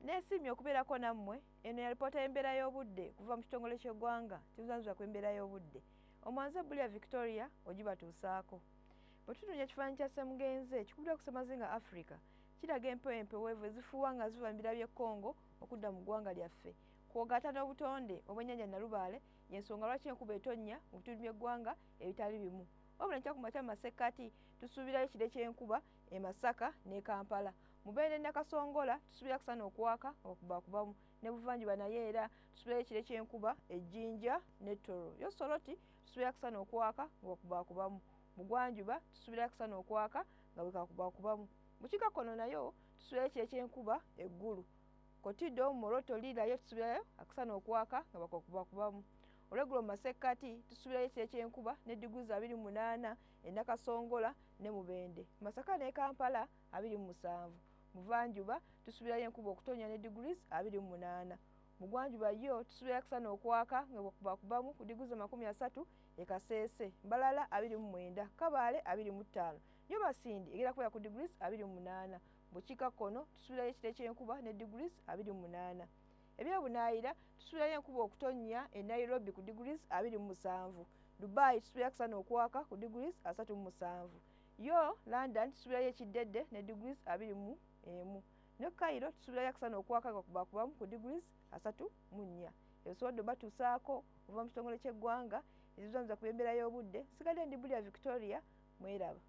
Neesiimye okubeerako nammwe. Eno ya lipoota y'embeera y'obudde kuva mu kitongole ky'eggwanga kizanzula ku embeera y'obudde. Omwanze Bulya Victoria ogibatuusaako. Bwe tutunya ekifaananyi kya Ssemugenze ekikubiddwa ku Ssemazinga Africa, kiraga empewo empeweevu ezifuuwa nga ziva mu bira by'e Congo okudda mu ggwanga lyaffe. Kw'ogatta n'obutonde obw'ennyanja Nalubaale y'ensonga lwaki enkuba etonnya mu bitundu by'eggwanga ebitali bimu. Wabula enkya ku makya mu masekkati tusuubirayo ekire ky'enkuba e Masaka ne Kampala. Mubende ne Nakasongola tusuubira kusana okwaka nga bakubakubamu, ne Buvanjuba naye era tusuubirayo ekire ky'enkuba e Jinja ne Toro. Yo Soroti tusuubira kusana okwaka nga bakubakubamu. Bugwanjuba tusuubira kusana okwaka nga bwekakubakubamu. Bukiikakkono nayo tusuubirayo ekire ky'enkuba e Gulu. Kotido, Moroto, Lira yo tusuubirayo akusana okwaka nga bakubakubamu. Olweggulo mu masekkati tusuubirayo ekire ky'enkuba ne degrees 28 e Nakasongola ne Mubende. Masaka ne Kampala 27. Buvanjuba tusuubirayo enkuba okutonnya ne degrees 28. Bugwanjuba yo tusuubirayo akusana okwaka nga bakubakubamu ku degrees 30 e Kasese. Mbalala 29, Kabaale 25. Yo Masindi egenda kubeera ku degrees 28. Bukiikakkono tusuubirayo ekire ky'enkuba ne degrees 28. Ebyebunaayira tusuubirayo enkuba okutonnya e Nairobi ku degrees 27. Dubai tusuubirayo akusana okwaka ku degrees 37. Yo London tusuubirayo ekiddedde ne degrees 21. Ne Cairo tusuubirayo akusana okwaka nga kubakubamu ku degrees 34. Ebisobodde batuusaako okuva mu kitongole ky'eggwanga ekizanzula ku by'embeera y'obudde. Sigadde ndi Bulya Victoria, mweraba.